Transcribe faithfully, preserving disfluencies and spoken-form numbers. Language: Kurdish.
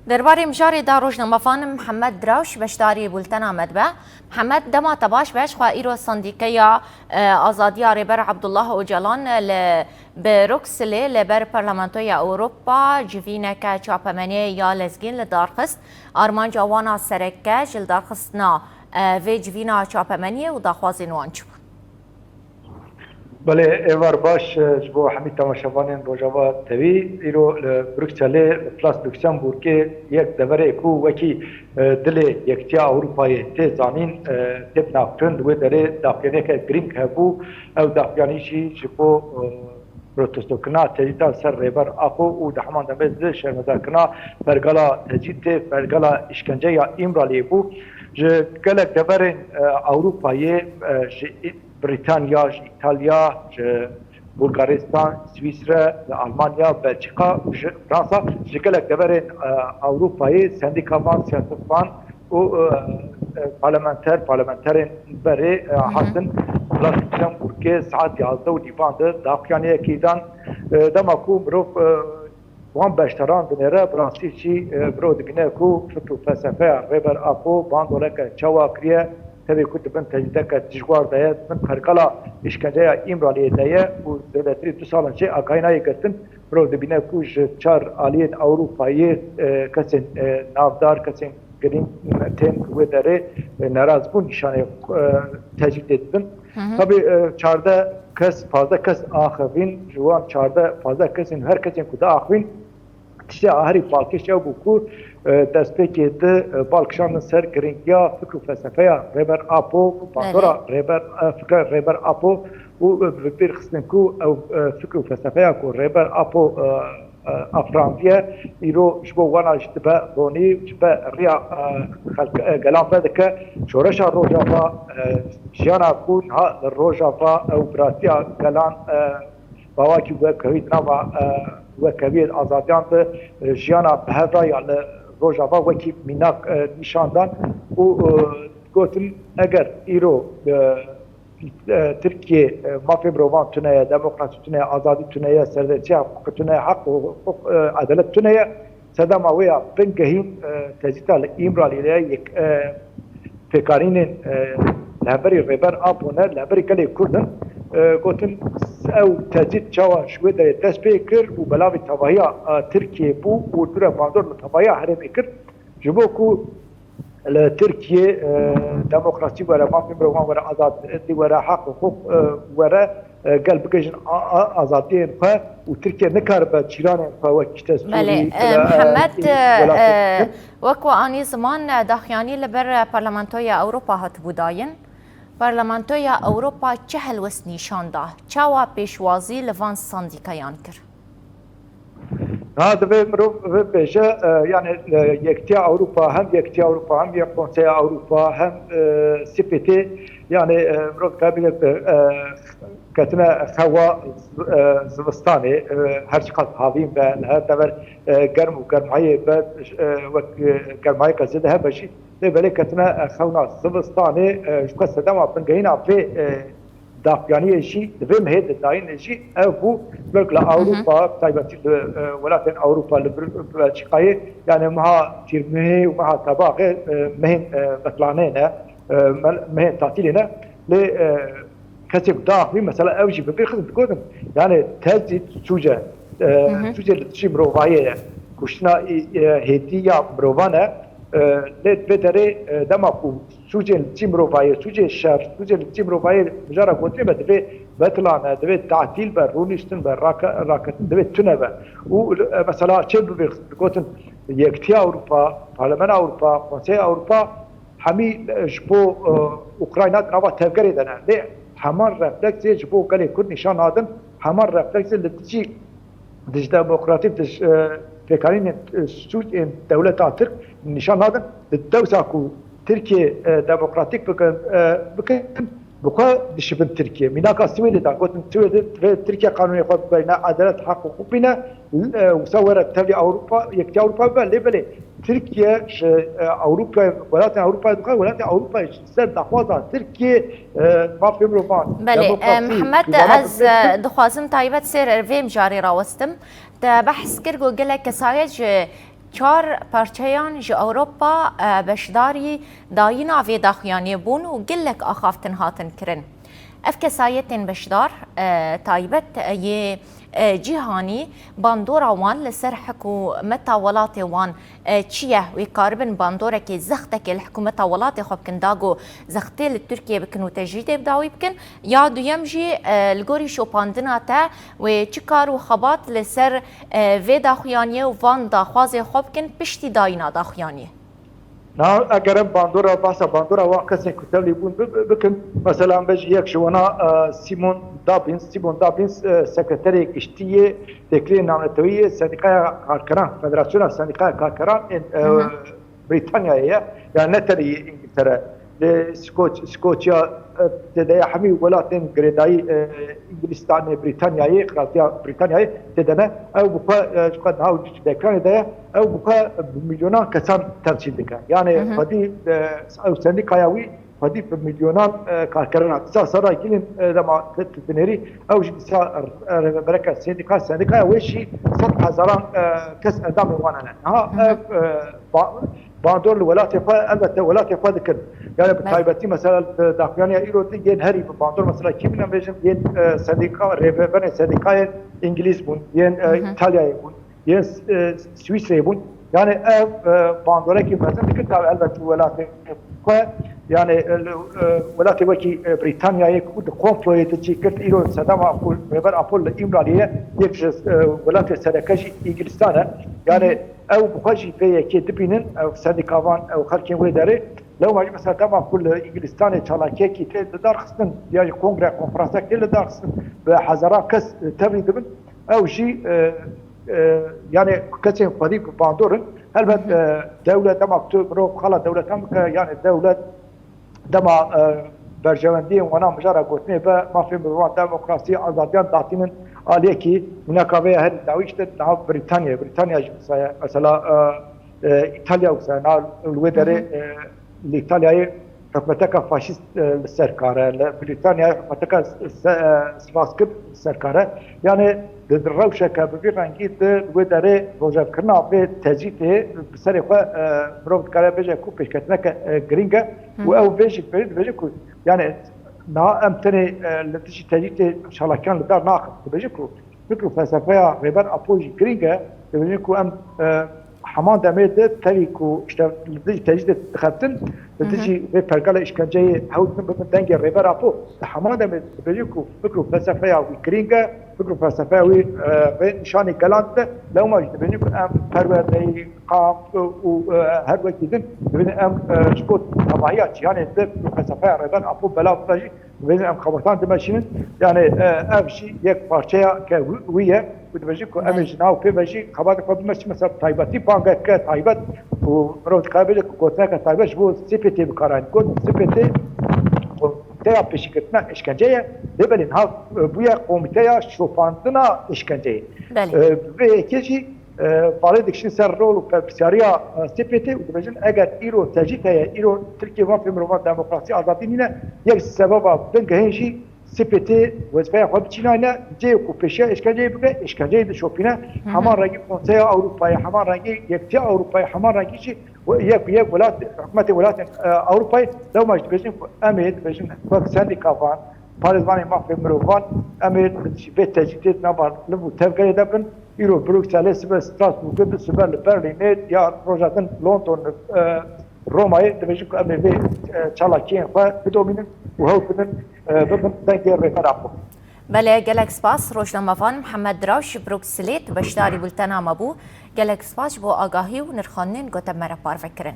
Derbarê mijarê de rojnamevan Mihemed Drawş beşdarî bultena me dibe. Mihemed, dema te baş be, ji xwe îro Sendîkeya, e, Azadiya Rêber Abdullah Ocalan li Brukselê li ber Parlamentoya Ewropa civîneke çapemeniyê ya lezgîn li dar xist. Armanca wana sereke ji lidarxistina, e, vê civîna çapemeniyê û daxwazên wan çi bûn? Belê, êvar baş, e, ji bo hemî temaşevanên Rojava T V. Îro li Brukselê, li Place Luxembourgê yek deverê ku wekî, e, dilê Yekitiya Ewropayê tê zanîn, e, tê binavkirin, li wê derê daxuyaniyeke girîng hebû. Ew daxuyanî jî ji bo, e, protestokirina tecrîda ser Rêber Apo û di heman demê de şermezarkirina pergala tecrîdê, pergala îşkence ya Îmraliyê bû. Ji gelek deverên, e, Ewropayê, e, ji Brîtanya, ji Îtalya, ji Bulgaristan, Swîsre, ji Almanya, Belçîka û ji Fransa, ji gelek deverên, e, Ewropayê sendîkavan, siyasetvan û, e, e, parlamenter, parlamenterên berê, e, Hı hı. hatin Luxembourgê saet yazdeh û nîvan de daxuyaniyekî dan. E, dema ku mirov, e, wan beşdaran dinêre, bi rastî jî, e, mirov dibîne ku fikr û felsefeya Rêber Apo bandoreke çawa kiriye, tevî ku di bin tecrîdeke dijwar de ye, di bin pergala îşkenceya Îmraliyê de ye û zêdetirî du sal in jê agahî nayê girtin. Mirov dibîne ku ji çar aliyên Ewropayê, e, kesên, e, navdar, kesên girîng tên wê derê, e, nerazbûn nîşanê, e, tecrîdê didin. Hı hı. Tabî, e, çardeh kes, pazdeh kes axivîn, ji wan çardeh, pazdeh kesên, her kesên ku diaxivîn, tiştê aherî balkêş ew bû ku, e, destpêkê di, e, bal kişandin ser girîngiya fikr û felsefeya Rêber Apo, ku Belê. bandora Rêber, e, fikra Rêber Apo û, e, bi bîr xistin ku ew, e, fikr û felsefeya ku Rêber Apo, e, e, afirandiye, îro ji bo wana jî dibe ronî, dibe riya, e, xelk, e, gelan vedike. Şoreşa Rojava, e, jiyana ku niha li Rojava ew biratiya gelan, e, bawakî wekhevî di nava, e, wekheviyê azadiyan de, e, jiyana bi hev re ya li Rojava wekî mînak, e, nîşan dan û, e, gotin, eger îro, e, e, Tirkiye, e, mafê mirovan tune ye, demokrasî tune ye, azadî tune ye, serdestiya hiqûqê tune ye, heq û hiqûq, e, edalet tune ye, sedema wê ya bingehîn, e, tecrîda li Îmraliyê de ye, yek, e, pêkanînên, e, li hemberî Rêber Apo ne, li hemberî gelê Kurd in. E, gotin, ew tecrîd çawa ji wê derê dest pê kir û belavî tevahiya, e, Tirkiyê bû û dûre bandor li tevahiya herêmê kir. Ji bo ku li Tirkiyê, e, demokrasî were, mafê mirovan were, azadî were, heq û hiqûq, e, were, e, gel bigihîjin a, a, azadiyên xwe û Tirkiye nikaribe cîranên xwe wek işte Sûrî, Belê, e, e, Mihemed, e, welatên e, din. Wek we anî ziman, e, daxuyanî li ber Parlamentoya Ewropa hatibû dayîn. Parlamentoya Ewropa çi helwest nîşan da? Çawa pêşwazî li van sendîkayan kir? Ha, divê mirov bibêje, e, yani, e, Yekitiya Ewropa, hem Yekitiya Ewropa, hem Konseya Ewropa, hem, e, C P T, yani, e, mirov kabile, e, ketine xewa, e, zivistanê, e, her çiqas havîn be, li her dever, e, germ û germayê be, e, wek, e, germayeke zêde hebe jî, lê belê ketine, e, xewna zivistanê, e, ji xwe sedema bingehîna vê, e, daxuyaniyê jî di vê mehê de dayînê jî ev bû, belk li Hı hı. Ewropa, bi taybetî li, e, welatên Ewropa, li Bir-, Belçîkayê, yani meha Tîrmehê û meha Tebaxê, e, mehên, e, betlanê ne, e, me-, mehên tatîlê ne. Lê, e, kesê ku daxivî, mesela ew jî bi bîr xist digotin, yani tecrîd sûc e, e, Hı hı. sûcê li dijî mirovayê ye, kuştina, e, hêdî ya mirovan e, e, lê di vê derê, e, dema ku sûcên li dijî mirovayê, sûcê şer, sûcê li dijî mirovayê mijara gotinê be, divê betilane, divê tatîl be, rûniştin be, rake-, raketin divê tune be. Û, e, mesela çê bibêr digotin, Yekitiya Ewropa, Parlamena Ewropa, Konseya Ewropa, hemî, e, ji bo, e, Ukrayna di nava tevgerê de ne. Lê heman refleksê ji bo gelê Kurd nîşan nadin, heman refleksê li dijî dij demokratîk, dij, e, pêkanînên, e, sûc ên dewleta Tirk nîşan nadin. Di dewsa ku Tirkiye, e, demokratîk bikin, e, bikin, bi xwe dişibin Tirkiye. Mînaka Swêdê dan, gotin Swêdê divê Tirkiye qanûnê xwe biberîne, edalet, heq û hukuk bîne, e, wisa were tevlî Ewropa, Yekîtiya Ewropa bibe. Lê belê Tirkiye ji, e, Ewropa, welatên Ewropa dixwe, welatên Ewropa ji ser daxwaza Tirkiye, e, mafê mirovan, Belê, e, demokrasî, Mihemed, dûvana ez, bibe. e, dixwazim taybet sêr vê mijarê rawestim. Te behs kir ku gelek kesayet ji Çar parçeyan ji Ewropa, e, beşdarî dayîna vê daxuyaniyê bûn û gelek axaftin hatin kirin. Ev kesayetên beşdar, e, taybet, e, yê, e, cîhanî bandora wan li ser hikûmeta welatê wan, e, çi ye? Wê karibin bandorekê zextekê li hikûmeta welatê xwe bikin, da ku zextê li Tirkiyê bikin û tecrîdê bi dawî bikin? Ya duyem jî, e, li gorî şopandina te, wê çi kar û xebat li ser, e, vê daxuyaniyê û van daxwazê xwe bikin piştî dayîna daxuyaniyê? Na, eger em bandora, bahsa bandora wan kesên ku tevlî bûn bi-, bi-, bikin, mesela, em bêjin yek ji wana, e, Simon Dobbins, Simon Dobbins, e, sekreterê giştî yê Têkiliyên Navnetewî yê Sendîkaya Karkeran, Federasyona Sendîkaya Karkeran ên, e, Hı hı. Brîtanyayê ye, yani ne tenê yê Îngiltere. Li Skoç-, Skoçya, e, tê de ye, hemî welatên girêdayî, e, Îngilistanê, Brîtanyayê, Kraltiya Brîtanyayê tê de ne. Ew bi xwe, e, ji xwe niha ji ekranê de ye, ew bi xwe bi milyonan kesan temsîl dike. Yani Hı hı. xwedî, e, ew sendîkaya wî xwedî bi milyonan, e, karkeran. Dîsa Sara Gilin, e, dema tu, tu dinêrî, ew jî dîsa, e, rêvebereke sendîka, sendîkaya wê jî sed hezaran, e, kes endamên wan hene. Niha Hı hı. ev, e, ba-, bandor li welatê xwe, elbette welatê xwe dikin. Yani bi Belê. taybetî mesela li daxuyaniya îro din yên herî bi bandor mesela kî bînin bêjin, yên, e, sendîka, rêveberên sendîkayên Îngilîz bûn, yên, e, Hı hı. Îtalyayê bûn, yên, e, Swîsreyê bûn. Yani ev, e, bandorekî mezin dikin, tabi elbet li welatê xwe, yani, e, li, e, welatê wekî, e, Brîtanyayê ku di komployê de çêkir, îro sedema ku Rêber Apo li Îmraliyê ye, yek ji, e, welatê sereke jî Îngilîstan e. Yani Hı hı. ew bi xwe jî vê yekê dibînin, ew sendîkavan, ew xelkên wê derê. Lewma jî mesela dema ku li Îngilîstanê çalakiyekî tê lidarxistin, ya jî kongre, konferansek tê lidarxistin, bi hezaran kes, e, tevlî dibin. Ew jî, e, e, yani kesên xwedî bi bandor in. Helbet, Hı hı. e, dewlet dema ku tu mirov xala dewletan bike, yani dewlet dema, e, berjewendiyên wana mijara gotinê be, mafên mirovan, demokrasî, azadiyan datînin aliyekî, mînaka vê ya herî dawî işte niha Brîtanya, Brîtanya jî wisa ye. Mesela, e, e, Îtalya wisa ye, niha li wê derê, Hı hı. e, li Îtalyayê hikûmeteka faşîst, e, li ser kar e, li Brîtanyayê hikûmeteka se-, e, sivaskir li ser kar e. Yani di, di rewşeke bi vî rengî di wê derê rojevkirina vê tecrîtê bi serê xwe, e, mirov dikare bêje ku pêşketineke, e, girîng e. Hı û hı. ew vê jî dibêje, dibêje ku yani niha em tenê, e, li dijî tecrîtê çalakiyan li dar naxin. Dibêje ku fikr û felsefeya Rêber Apo jî girîng e. Dibêje ku em, e, heman demê de tevî ku işte li dijî tecrîdê dixebtin, li Hı hı. dijî vê pergala îşkenceyê hewl didin bibin dengê Rêber Apo. Di heman demê dibêjin ku fikr û felsefeya wî girîng e, fikr û felsefeya wî, e, vê nîşanî gelan dide. Lewma jî dibêjin ku em perwerdeyî, qam û, e, her wekî din dibêjin em, e, ji bo tevahiya cîhanê di fikr û felsefeya Rêber Apo belav bibe jî, dibêjin em xebatan dimeşînin. Yani, e, ev jî yek parçeya ke wî, wî ye. Û dibêjin ku em ê Belê. ji nav pê ve jî xebatê xwe bimeşin, mesela taybetî bangeke taybet û mirov dikare bêje ku gotineke taybet ji bo C P T bikaranîn. Gotin C P T komîteya pêşîgirtina îşkence ye, lê belê niha, e, bûye komîteya şopandina îşkenceyê. Belê. E, vê yekê jî, e, balê dikişin ser rol û berpirsyariya, e, C P T û dibêjin eger îro tecrîd heye, îro Tirkiye mafê mirovan, demokrasî, azadî nîne, yek ji sebeba bingehên jî C P T wezîfeya xwe biçînayne, cihê ku pêşiya êşkenceyê bike, êşkenceyê dişopîne. Hı hı. Heman rengî Konseya Ewropayê, heman rengî Yekîtiya Ewropayê, heman rengî jî we-, yek bi yek welat, hikûmetên welatên, e, Ewropayê, lewma jî dibêjin ku em ê dibêjin wek sendîkavan, parêzvanên mafê mirovan, em ê ji vê tecrîdê di nava liv û tevgerê de bin. Îro Brukselê, sibe Strasbourgê, du sibe li Berlînê, ya roja din London, e, Romayê, dibêjin ku em ê vê, e, çalakiyên xwe bidomînin û hewl bidin, e, bibin dengê Rêber Apo. Belê, gelek spas. Rojnamevan Mihemed Diraw ji Brukselê, tu beşdarî bultena me bû. Gelek spas ji bo agahî û nirxandinên ku te me re parve kirin.